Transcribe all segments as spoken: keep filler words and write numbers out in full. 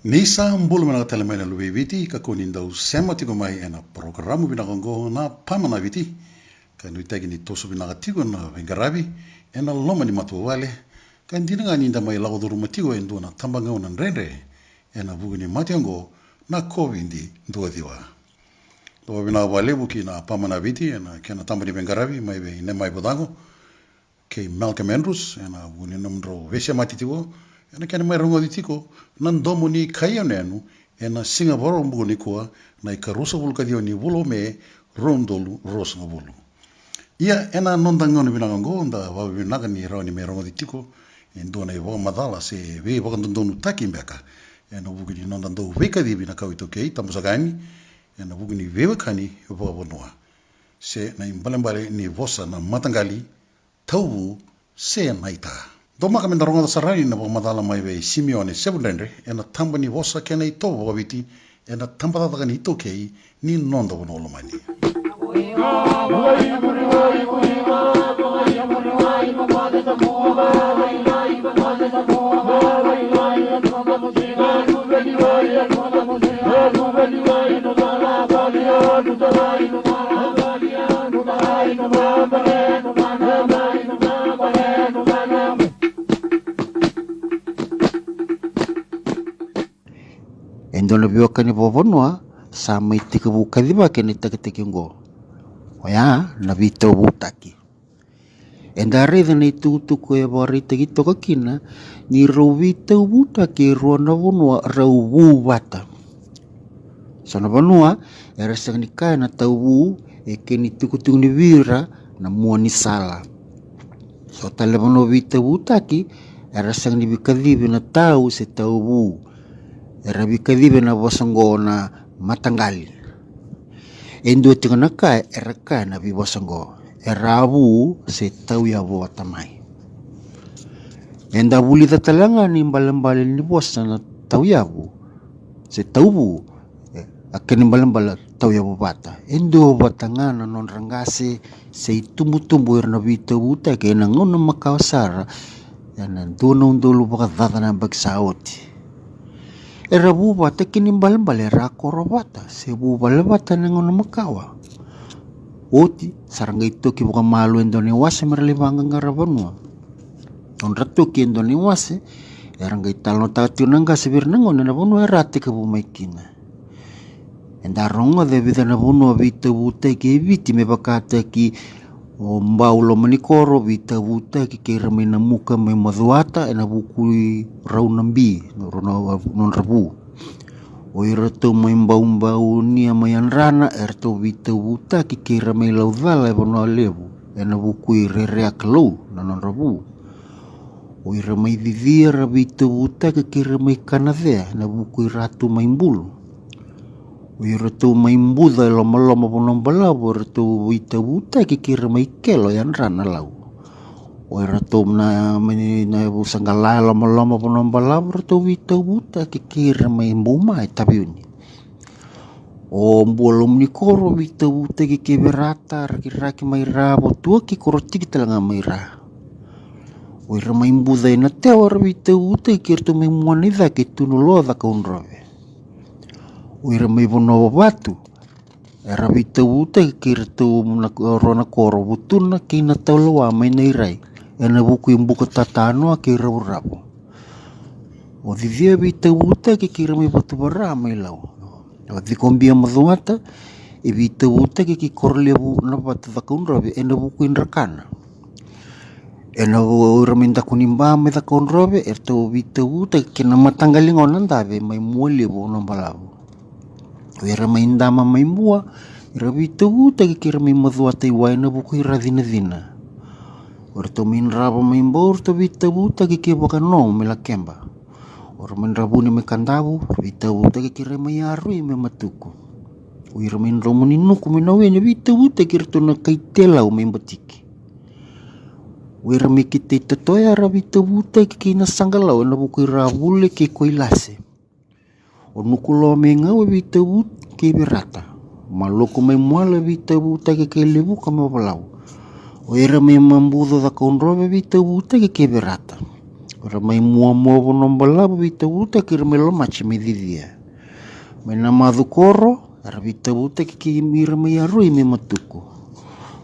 Ni sa bula vinaka tale mai na Luvei Viti, ka koni dau sema tiko mai ena parokaramu vinaka oqo na Pama na Viti. Ka nuitaki ni toso vinaka tiko na veiqaravi ena loma ni matavuvale. Ka dina ga ni da mai lako curuma tiko e dua na tabagauna dredre ena vuku ni mate oqo na COVID dua ciwa. Dua vinaka vakalevu ki na Pama na Viti ena kena taba ni veiqaravi mai vei Nemai Vucago kei Malcolm Andrews ena vuku ni nomudrau veisemati tiko ena kena mai rogoci tiko na Domo ni Kai Yanuyanu ena siga Vakaraubuka nikua, na ikaruasagavulu ka ciwa ni vula o Me, rua na udolu ruasagavulu. Ia ena noda gauna vinaka oqo da vakavinaka ni rawa ni mai rogoci tiko e dua na ivakamacala se veivakadodonutaki beka ena vuku ni noda dau veikacivi na kawa iTaukei, tabusakani, ena vuku ni veiwekani vakavanua se na ibalebale ni vosa na mataqali, tauvu se na ita. Domaka meda rogoca sara yani na vakamacala mai vei Simione Sevudredre ena taba ni vosa kei na itovo vakaviti ena tabacakacaka ni iTaukei ni noda vanua lomani. E dua na veiwekani vakavanua sa mai tekivu kacivaki ena itakitaki oqo, oya na veitauvutaki. Eda raica na itukutuku e vakaraitaki toka kina ni rau veitauvutaki e rua na vanua rau vu vata. So na vanua era sega ni kaya na tauvu, e kena itukutuku ni vei ira na mua ni sala. So tale vanua veitauvutaki era sega ni veikacivi na tau se tauvu. Era veikacivi na vosa oqo na mataqali. E dua tiko na ka era kaya na veivosa oqo, era vu se tauyavu vata mai. Eda vulica tale ga ni balebale ni vosa na tauyavu se tauvu, e, a kena ibalebale tauyavu vata. E dua vata ga na nodra qase se itubutubu era na veitauvutaki ena gauna makawa sara, ena dua na udolu vakacaca na yabaki sa oti. Era vu vata kena ibalebale era koro vata se vuvale vata ena gauna makawa. Oti sa ra qai toki vakamalua e dua na iwase me ra lai vaqaqara vanua. Nodra toki e dua na iwase, era qai talanoataka tiko na qase vei ira na gone na vanua era a tekivu mai kina. Eda rogoca e vica na vanua veitauvutaki e Viti, me vakataki o Bau Lomanikoro, veitauvutaki kei ira mai Namuka mai Macuata ena vuku i Raunabi, rau na, nodra vu. O iratou mai Baubau Nia mai Yadrana, eratou veitauvutaki kei ira mai Laucala e Vanua Levu ena vuku i Rerea Kalou na nodra vu. O ira mai Cicia era veitauvutaki kei ira mai Kanacea ena vuku i Ratu mai Bulu. O iratou mai Buca e Lomaloma, Vanua Balavu, eratou veitauvutaki kei ira mai Kelo e Yadrana, Lau. O iratou na, mai na Vusaqala e Lomaloma, Vanua Balavu, eratou veitauvutaki kei ira mai Buma e Taveuni. O Bua Lomanikoro veitauvutaki kei Verata, Rakiraki mai Ra, Votuaki, Korotiki tale ga mai Ra. O ira mai Buca e Natewa era veitauvutaki kei iratou mai Muanaicake, Tunuloa, Cakaudrove. O ira mai Vanua Vavatu era veitauvutaki kei iratou na, rua na koro, Vutuna kei Nataulewa mai Nairai, ena vuku i Bukatatanoa kei Ravuravu. O Cicia veitauvutaki kei ira mai Vatuvara mai Lau. O Cikobia, Macuata, e veitauvutaki kei Korolevu, Navata, Cakaudrove ena vuku i Drakana. Ena vu, o ira mai Dakuniba mai Cakaudrove eratou veitauvutaki kei na mataqali gone na Dave mai Mualevu, Vanua Balavu. O ira mai Dama mai Bua era veitauvutaki kei ira mai Macuata i Wa ena vuku i Racinacina. O iratou mai Drava mai Bau eratou veitauvutaki kei Vakano mai Lakeba. O ira mai Dravuni mai Kadavu veitauvutaki kei ira mai Arui mai Matuku. O ira mai Dromoninuku mai Naweni veitauvutaki kei iratou na kai Telau mai Batiki. O ira mai Kitaitatoya era veitauvutaki kei Nasaqalau ena vuku i Ravule kei Koilase. O Nukuloa mai Gau e veitauvutaki kei Verata. Maloku mai Moala e veitauvutaki kei Levuka mai Ovalau. O ira mai Mabuco, Cakaudrove, veitauvutaki kei Verata. O ira mai Muamua, Vanuabalavu, veitauvutaki ira mai Lomaji, mai Cicia. Mai Namacukoro era veitauvutaki kei ira mai Aroi, mai Matuku.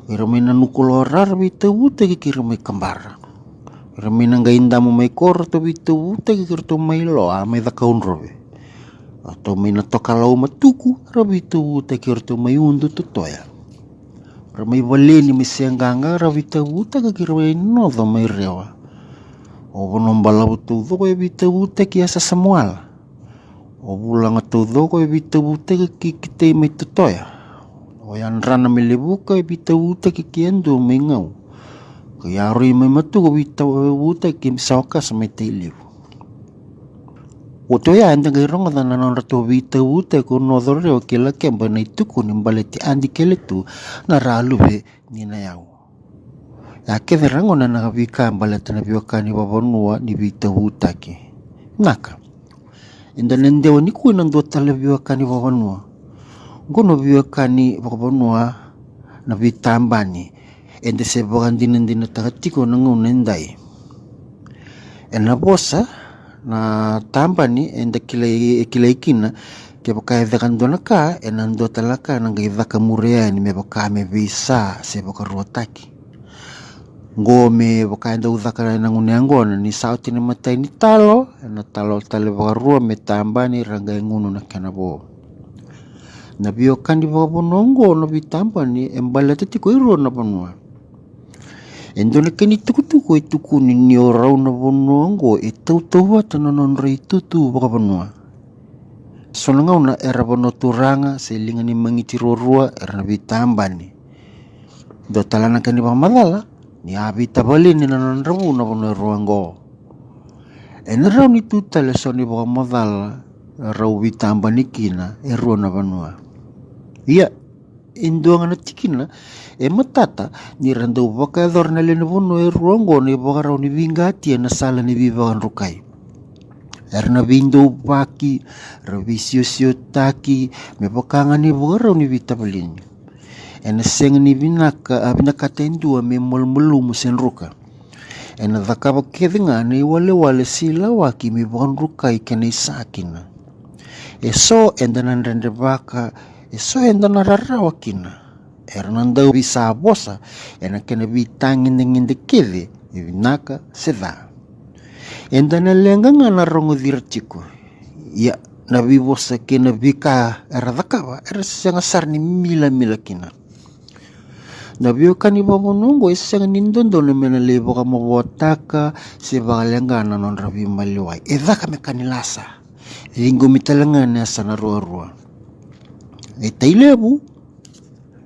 O ira mai Nanukuloa, ra veitauvutaki kei ira mai Kabara. O ira mai Naqaidamu, mai Koro, ratou veitauvutaki kei ratou mai Loa, mai Cakaudrove. Ratou mai Natokalau, Matuku, ra veitauvutaki kei ratou mai Udu, Totoya. Ra mai Valeni, mai Seaqaqa, ra veitauvutaki kei ra mai Noco, mai Rewa. O Vanuabalavu taucoko e veitauvutaki e Sasamuala. O Vulaga taucoko e veitauvutaki kei Kitei, mai Totoya. O Yadrana, mai Levuka, e veitauvutaki kei Yadua, mai Gau. Ko Yaroi, mai Matuku, veitauvutaki kei Sawakasa, mai Tailevu. Oti oya eda qai rogoca na nodratou veitauvutaki ko Noco, Rewa kei Lakeba, na itukuni baleti Adi kei Letu, na ra luve ni Nayau. Ya kece ra gona na veika baleta na veiwekani vakavanua ni veitauvutaki. Naka. Eda na dewa nikua ena dua tale na veiwekani vakavanua. Qo na veiwekani vakavanua na veitabani. Eda se vakadinadinataka tiko na gauna edai. Ena vosa na tabani eda kilai, e kilai kina kevaka e caka dua na ka, ena dua tale na ka ena qai caka muria yani me vaka me veisa se vakaruataki. Qo me vaka e dau caka ena gauna yaqona, ni sa oti na imatai ni talo, ena talo tale vakarua me tabani ra qai gunu na kena vo. Na veiwekani vakavanua oqo na veitabani e baleta tiko e rua na vanua. E dua na kena itukutuku e tukuni ni o rau na vanua oqo e tautauvata na nodra itutu vakavanua. So na gauna era vanua turaga se liga ni magiti ruarua era na veitabani. Dua tale na kena ivakamacala ni a veitavaleni na nodra vu na vanua e rua oqo. Ena rawa ni tu tale so na ivakamacala rau veitabani kina e rua na vanua. Ia, e dua ga na tikina e matata ni ra dau vakayacora na lewe ni vanua e rua oqo na ivakarau ni veiqati ena sala ni veivakadrukai. Era na veidauvaki, ra veisiosiotaki me vaka ga na ivakarau ni veitavaleni. Ena sega ni vinaka, a vinakata e dua me malumalumu se druka. Ena cakava kece ga na iwalewale se ilawaki me vakadrukai kena isa kina. E so eda na dredrevaka, e so eda na rarawa kina. Era na dau veisa vosa ena kena veitagedegede kece, e vinaka se ca. Eda na leqa ga na rogoci ira tiko. Ia, na veivosa kei na veika era cakava era sega sara ni milamila kina. Na veiwekani vakavanua oqo e sega ni dodonu me na lai vakamavoataka se vakaleqa na nodra veimaliwai. E caka me ka ni lasa. E ciqomi tale ga na yasana ruarua. E Tailevu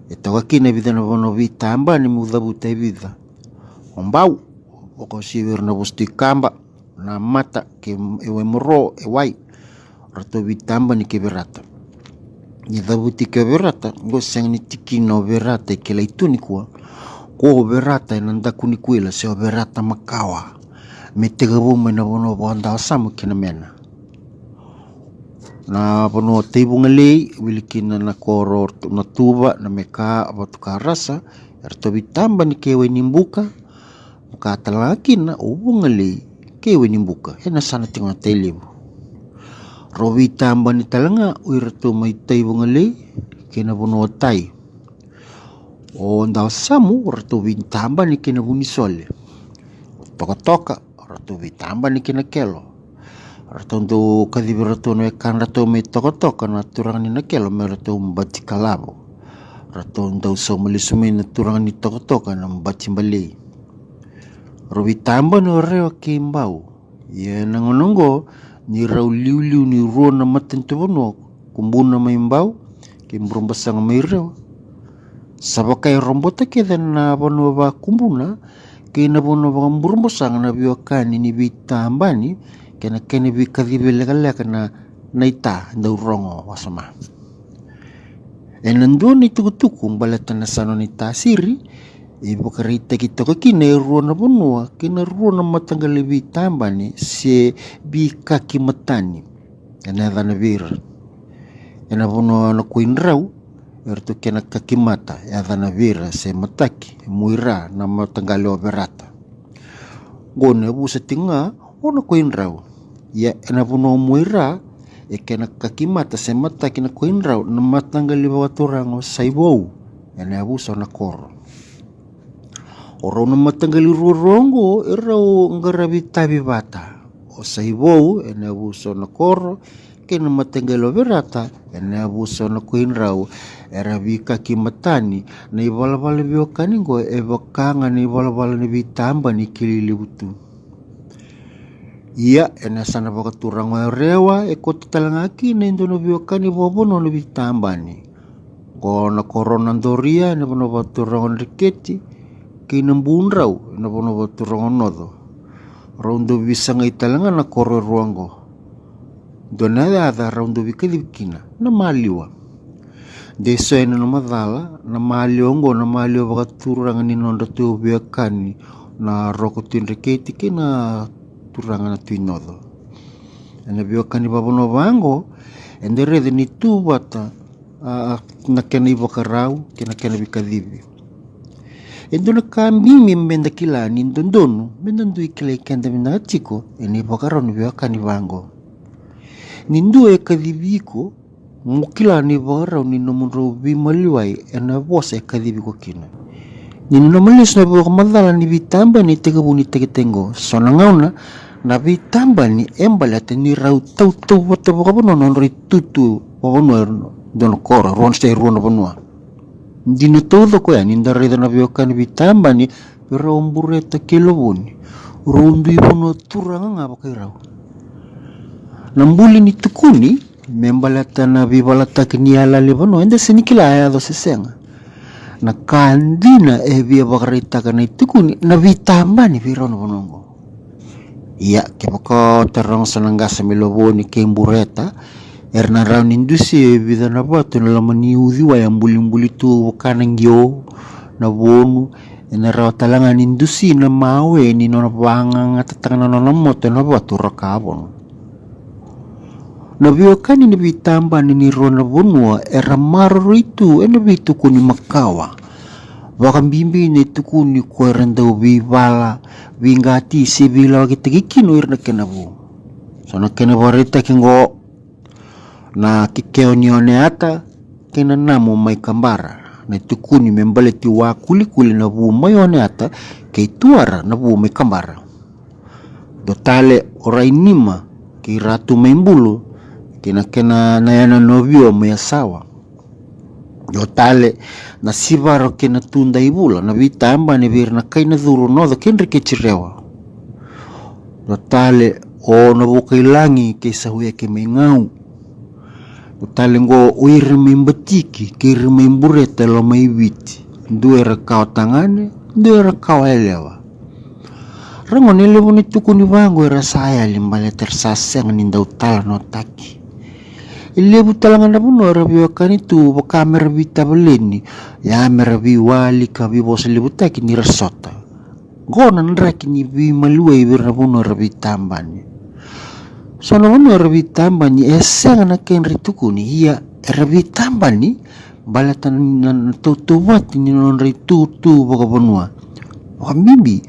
e toka kina e vica na vanua veitabani, meu cavuta e vica. O Bau, vakauasivi ira na Vosa Tui Kaba, na Mata kei, e Waimaro, e Wai, ratou veitabani kei Verata. Ni cavuti kei o Verata, qo sega ni tikina o Verata e kilai tu nikua. Ko o Verata ena daku ni kuila se o Verata makawa, me tekivu mai na vanua vakadawasamu kei na mena. Na vanua Taivugalei, wili kina na koro Natuva, Nameka, Vatukarasa, eratou veitabani kei Wainibuka, vaka tale ga kina o Vugalei kei Wainibuka, ena yasana tiko na Tailevu. Rau veitabani tale ga o iratou mai Taivugalei kei na vanua o Tai. O Dawasamu, ratou veitabani kei na Vunisole. O Tokatoka, ratou veitabani kei Nakelo. Ratou dau kacivi iratou na wekadratou mai Tokatoka na turaga ni Nakelo me ratou bati Kalavo. Ratou dau sauma lesu mai na turaga ni Tokatoka na bati Balei. Rau veitabani o Rewa kei Bau. Ia na gauna oqo ni rau liuliu ni rua na matanitu vanua, Kubuna mai Bau kei Burebasaga mai Rewa. Sa vaka e robota kece na vanua vakaKubuna kei na vanua vakaBurebasaga na veiwekani ni veitabani kei na kena veikacivi lekaleka na, na ita dau rogo wasoma. Ena dua na itukutuku baleta na yasana ni tasiri, e vakaraitaki toka kina e rua na vanua kei na rua na mataqali veitabani se veikaki matani. Ena yacana vei ira. Ena vanua na Koidrau, eratou kena kakimata, e yacana vei ira se mataki, e Muaira na mataqali o Verata. Qo na yavusa tiko ga o Nakoidrau. Ia ena vanua o Muaira, e kena kakimata se mataki Nakoidrau na mataqali vakaturaga o Saivou, ena yavusa o Nakoro. O rau na mataqali ruarua oqo e rau qaravi tavi vata. O Saivou ena yavusa o Nakoro, kei na mataqali o Verata ena yavusa o Nakoidrau, era veikakimatani. Na ivalavala ni veiwekani oqo e vaka ga na ivalavala ni veitabani kilai levu tu. Ia ena yasana vakaturaga o Yarewa e koto tale ga kina e dua na veiwekani vakavanua na veitabani. Qo Nakorona Doria ena vanua vakaturaga o Dreketi, kei Nabudrau ena vanua vakaturaga o Noco. Rau dau veisagai tale ga na koro e rua oqo. Dua na yaca rau dau veikacivi kina na Maliwa. De so ena nona macala na Maliwa oqo, na Maliwa vakaturaga ni nodratou veiwekani na Roko Tui Dreketi kei na turaga na Tui Noco. Ena veiwekani vakavanua vaqo, eda raica ni tu vata, a, na kena ivakarau kei na kena veikacivi. E dua na ka bibi meda kila ni dodonu meda dui kilai keda vinaka tiko ena ivakarau ni veiwekani vaqo. Ni dua e kacivi iko, mo kila na ivakarau ni nomudrau veimaliwai ena vosa e kacivi iko kina. Ni nanuma lesu na vakamacala ni veitabani e tekivu ni tekiteki oqo. So na gauna na veitabani e baleta ni rau tautauvata vakavanua na nodra itutu vakavanua e dua na koro, rua na state, rua na vanua. Dina taucoko yani da raica na veiwekani veitabani vei rau o Bureta kei Lovoni, rau dui vanua turaga ga vakai rau. Na buli ni tukuni me baleta na veivalataki ni yalayala ni vanua, eda sega ni kila a yaco se sega. Na ka dina e via vakaraitaka na itukuni na veitabani vei rau na vanua oqo. Ia kevaka o taroga so na qase mai Lovoni kei Bureta, era na rawa ni dusi e vica na vatu ena loma ni uciwai a bulibuli tu vaka na qio, na vonu, ena rawa tale ga ni dusi na mawe ni nona vagagatataka na nona moto ena vatu rokavono. Na veiwekani ni veitabani ni rua na vanua era maroroi tu ena veitukuni makawa. Vakabibi na itukuni ko era dau veivala, veiqati se veilawakitaki kina o ira na kena vu. So na kena vakaraitaki oqo, na kikewa ni Oneata kei na namu mai Kabara. Na itukuni me baleti Wakulikuli na vu mai Oneata kei Tuara na vu mai Kabara. Dua tale o Rainima kei Ratu mai Bulu kei na kena na yana novio mai Yasawa. Dua tale na Sivaro kei na Tudaivula, na veitabani vei ira na kai Nacuru, Noco kei Dreketi, Rewa. Dua tale o Navukailangi kei Sauyaki mai Gau. Dua tale oqo o ira mai Batiki kei ira mai Bureta e Lomaiviti. Dua era kawa tagane, dua era kawa yalewa. Ra gone, e levu na itukuni vaqo era sa yali baleta era sa sega ni dau talanoataki. E levu tale ga na vanua era veiwekani tu vaka mera veitavaleni, ia mera veiwali ka veivosalevutaki ni ra sota. Qo na draki ni veimaliwai vei ira na vanua era veitabani. So na vanua era veitabani e sega na kedra itukuni, ia era veitabani baleta na, na, na tautauvata ni nodra itutu vakavanua. Vakabibi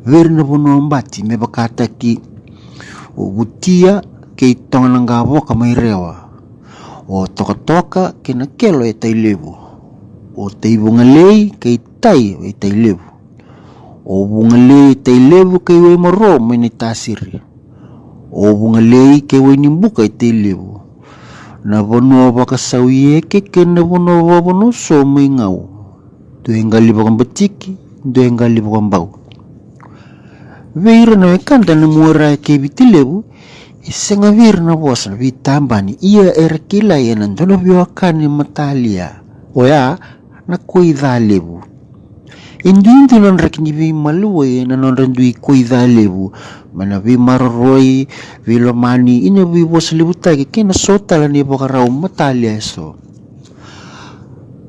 vei ira na vanua bati me vakataki o Vutia kei Togaqavoka mai Rewa, o Tokatoka kei Nakelo e Tailevu, o Taivugalei kei Tai e Tailevu, o Vugalei e Tailevu kei Waimaro mai Naitasiri, o Vugalei kei Wainibuka e Tailevu, na vanua vakasauyeke kei na vanua vakavanua so mai Gau. Dua e qali vakaBatiki, dua e qali vakaBau. Vei ira na wekada na Muaira kei Viti Levu, e sega vei ira na vosa na veitabani, ia era kilai ena dua na veiwekani matalia, oya na koi ca levu. E duidui na draki ni veimaliwai ena nodra dui koi ca levu, mai na veimaroroi, veilomani, ina veivosalevutaki kei na so tale na ivakarau matalia eso.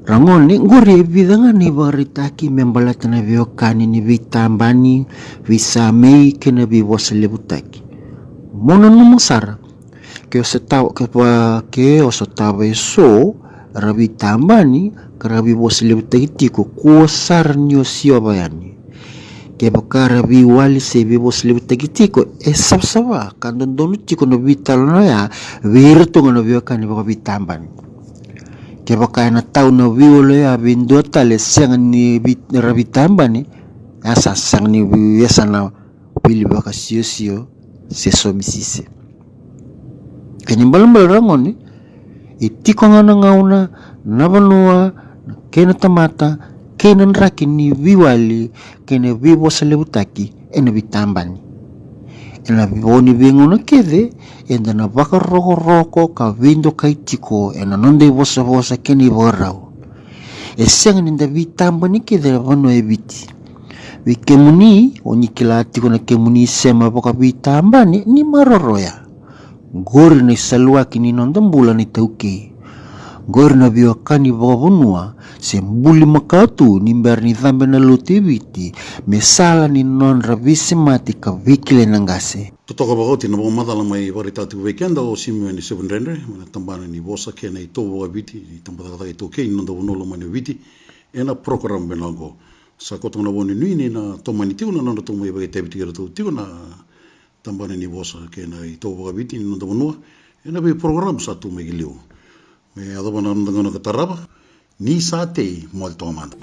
Ra gone, qori e vica ga na ivakaraitaki me baleta na veiwekani ni veitabani, veisamei kei na veivosalevutaki. Mo nanuma sara, ke o sotava, ke va, ke o sotava eso ra veitabani ka ra veivosalevu tiko, kua sara ni o Jiova yani. Kevaka ra veiwali se veivosalevu tiko, e savasava ka dodonu tiko na veitalanoa oya vei iratou ga na veiwekani vakaveitabani. Kevaka ena tau na veiwali oya vei dua tale, e sega ni vei-, ra veitabani, e sa sega ni vei-, e sa na wili vakasiosio se somisise. Kena ibalebale ragone, e tiko ga na gauna, na vanua, kei na tamata, kei na draki ni veiwali kei na veivosalevutaki ena veitabani. Ena vo ni veigauna kece, eda na vakarokoroko ka veidokai tiko ena noda ivosavosa kei na ivakarau. E sega ni da veitabani kece ena vanua e Viti. Vei kemuni, o ni kila tiko na kemuni isema vakaveitabani, ni maroroya. Qori na isaluaki ni noda bula na iTaukei. Qori na veiwekani vakavanua se buli makawa tu ni bera ni cabe na lotu e Viti me sala ni nodra veisemati ka veikilai na qase. Totoka vakaoti na vakamacala mai vakaraitaka tiko vei keda o Simione Sevudredre mai na tabana ni vosa kei na itovo vakaviti, ni tabacakacaka iTaukei ni noda vanua lomani o Viti, ena program vei na oqo. Sa koto ga na vakanuinui ni na tomani tiko na nodratou mai vakaitavi tiko iratou tiko na tabana ni vosa kei na itovo vakaviti ni noda vanua ena veiprogram sa tu mai ki liu. Me yacova na noda gauna ka tarava, ni sa tei, moce toka mada.